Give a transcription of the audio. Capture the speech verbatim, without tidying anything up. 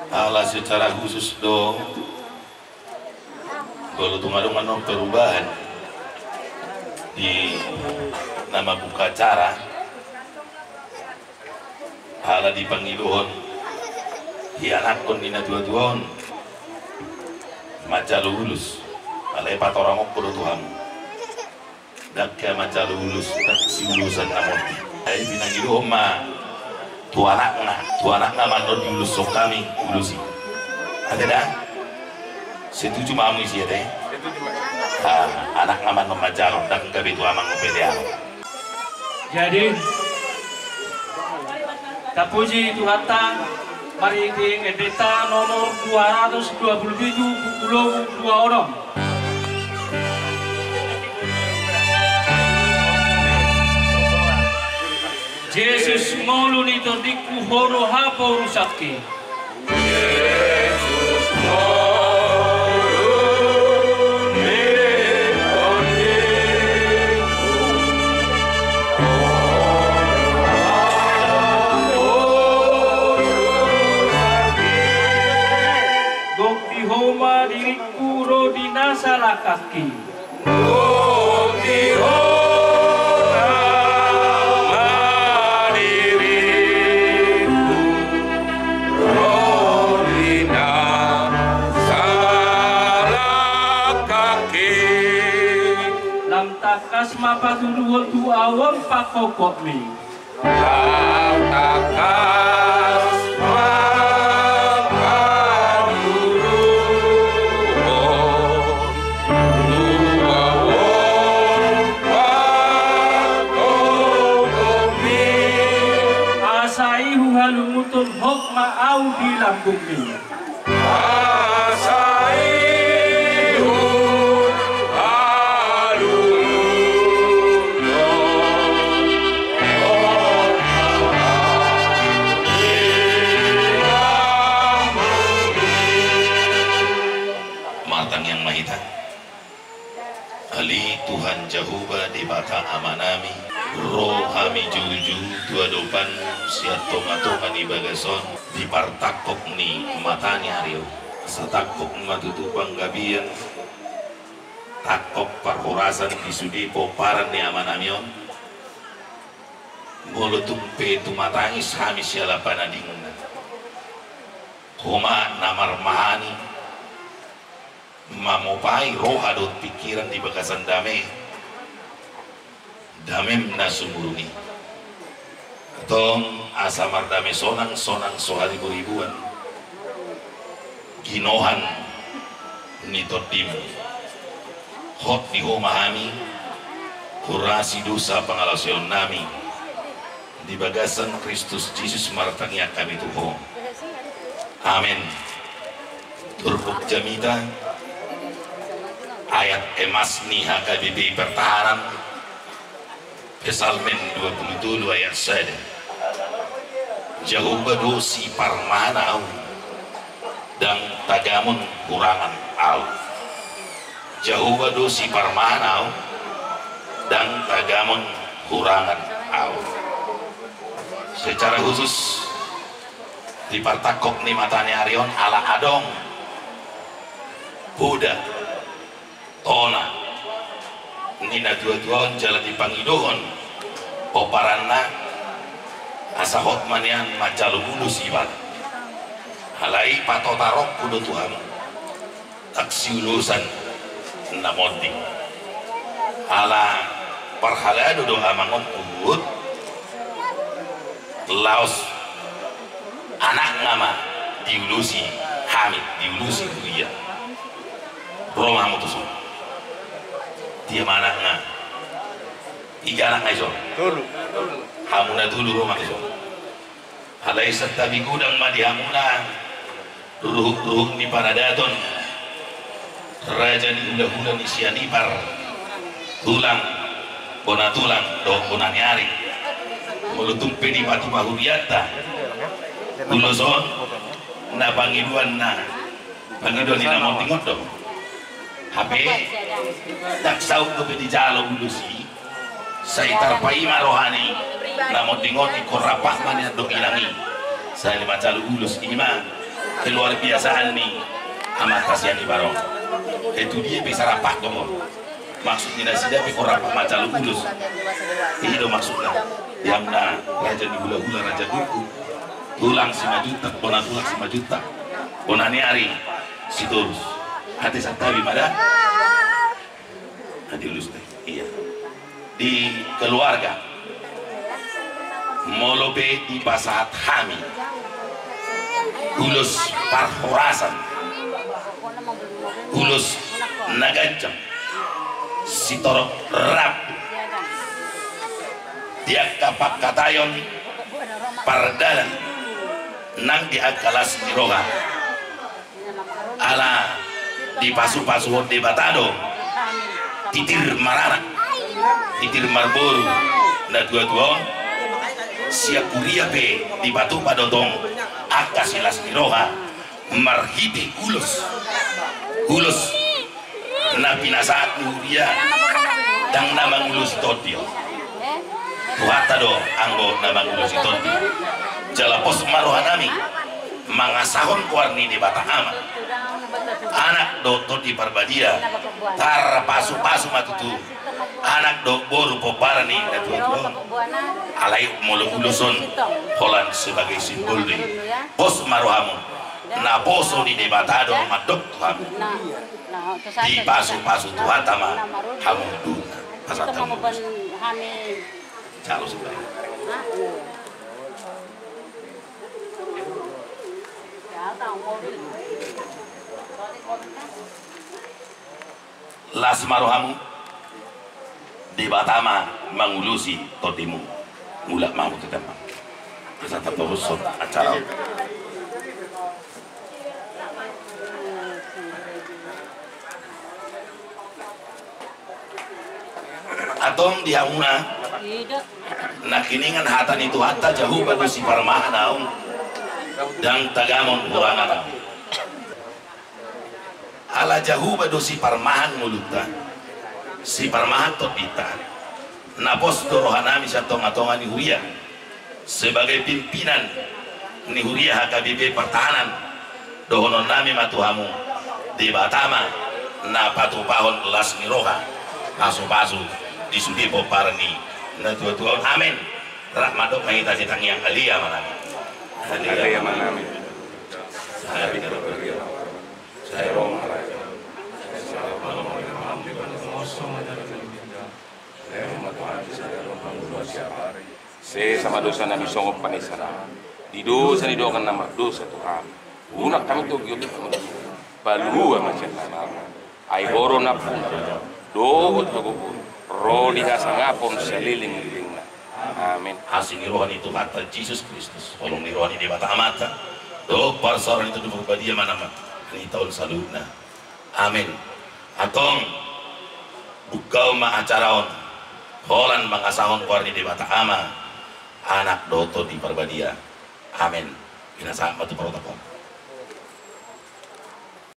Ala secara khusus do, molo tung adong annon perubahan di na mambuka acara, ala dipangidohon, hianakkon ni na tua-tua on manjalo ulus, alai patorangkon do tu hamu. Ndang hea manjalo ulus, ndang siulusan na monding. Ai pinangidohon ma tu anakna, tu anakna ma annon diulushon hami ulos i. Ate da? Setuju ma hamu disi ate? Setuju ma. Ah, anakna ma annon manjalo, ndang gabe tu amang pe dea. Jadi, tapuji Tuhanta, marhite endenta nomor dua ratus dua puluh pitu, buku logu dua onom. Jesus ngolu ni tondingku, Ho do haporusangki. Jesus ngolu ni tondingku, Ho do haporusangki. Gok di Ho ma diringku ro di na salangkangki. Gok di Ho ma diringku ro di na salangkangki. Lam tangkas ma patuduhon tu ahu on pangkongkotmi. Lam tangkas ma patuduhon tu ahu on pangkongkotmi. Asa i huhalungunhon hot ma ahu di lambungmi. Asa i huhalungunhon hot ma ahu di lambungmi. Martangiang ma hita. Ale Tuhan Jahowa Debata Amanami, ro hami joulijouhi tu adopanmu sian tongatonga ni bagas on, di partangkok ni mata ni ari on. Asa tangkok ma tutu panggabean, tangkok parhorasan di sude pomparan ni amanami on. Molo tung pe tumatangis hami siala panadingna, Ho ma na marmahani, mamopai roha dohot pingkiran di bagasan dame, damem na sumurung i. Antong asa mardame sonang, sonang so hariburiburan ginohan ni tondim. Hot di Ho ma hami, hurasi dosa pangalaosion nami di bagasan Kristus Jesus martangiang hami tu Ho. Amen. Turpuk jamita, ayat emas ni H K B P I Pertahanan, Psalmen dua puluh tolu ayat sada. Jahowa do siparmahan ahu, ndang tagamon hurangan ahu. Jahowa do siparmahan ahu, ndang tagamon hurangan ahu. Secara khusus, di partangkok ni mata ni ari on ala adong poda, tona ni natuatua on jala dipangidohon pomparanna, asa hot ma nian manjalo ulos ibana. Alai patotarongku do tu hamu, ndang siulosan na monding. Ala parhalado do amang on huhut laos anakna ma diulosi hami, diulosi huria. Ro ma hamu tuson. Dia ma anakna? Piga anakna dison? Tolu. Hamu na tolu ro ma tuson. Alai santabi godang ma di hamuna ruhutruhut ni paradaton, raja ni hulahula ni Sianipar, tulang, bona tulang dohot bona ni ari. Molo tung pe dipatupa hurianta ulos on, na pangidoanna, pangidoan ni na monding on do. Hape ndang saut dope dijalo ulos i, sai tarpaima roha ni na monding on, ingkon rap ma nian dohot inang i, sai manjalo ulos i ma. Keluar biasaan ni amanta sian Ibaron. Itu dia bisa rapat dong. Maksudna nasida pe kora manjalo ulos. I do maksudna. Yang na raja ni hula-hula, raja duku. Tulang Simanjuntak, bona tulang Simanjuntak. Bona ni ari Sitorus. Ate santabi ma da. Nah, di ulos deh. Iya. Di keluarga. Molo pe dipasahat hami ulos parhorasan, ulos na ganjang, sitorop rap di angka pangkataion pardalan nang di angka las ni roha. Ala dipasupasuhon Debata do titir maranak, titir marboru, na tua-tua on. Sian huria pe dipatupa do tong angka silas ni roha marhite ulos, ulos na pinasahat ni huria, ndang na mangulosi tondi on. Tuhanta do anggo na mangulosi tondi. Jala pos ma rohanami mangasahon goar ni Debata Ama, Anak dohot Tondi Parbadia, tarpasupasu ma tutu anak dohot boru pomparan ni na tua-tua on. Alai molo ulos on holan sebagai simbol do i. Pos ma rohamu, naposo ni Debata do mandok tu hamu. Dipasupasu Tuhanta ma hamu, duna pasahat hamu. Jalo sebagai las ma rohamu, Debata ma mangulosi tondimu. Mulak ma hamu tu tempat. Asa tapaboshon acara on. Antong di hamuna nangkiningan hata ni Tuhanta, Jahowa do siparmahan ahu, ndang tagamon hurangan ahu. Ala Jahowa do siparmahan ngolunta, siparmahan tondinta. Napos do rohanami sian tonga-tonga ni huria. Sebagai pimpinan ni huria H K B P Partahanan, dohononnami ma tu hamu, Debata ma na patupahon las ni roha, pasupasu di sude pomparan ni na tua-tua on. Amen. Rap mandok ma hita di tangiang. Haleluya ma nami. Haleluya ma nami. Sai ro ma harajaon. Sesa ma dosanami songon panesanami di dosa ni dongan na mardosa tu hami. Unang hami togihon tu hamaolon. Palua ma sian hamaolon. Ai Ho do nampuna dohot hagogoon, ro di hasangapon saleleng ni lelengna. Amen. Asi ni roha ni Tuhanta Jesus Kristus, holong ni roha ni Debata Amanta, dohot parsaoran ni Tondi Parbadia manang ma hita on saluhutna. Amen. Antong buka ma acara on holan mangasahon goar ni Debata Ama, Anak dohot Tondi Parbadia. Amen. Pinasahat ma tu protokol.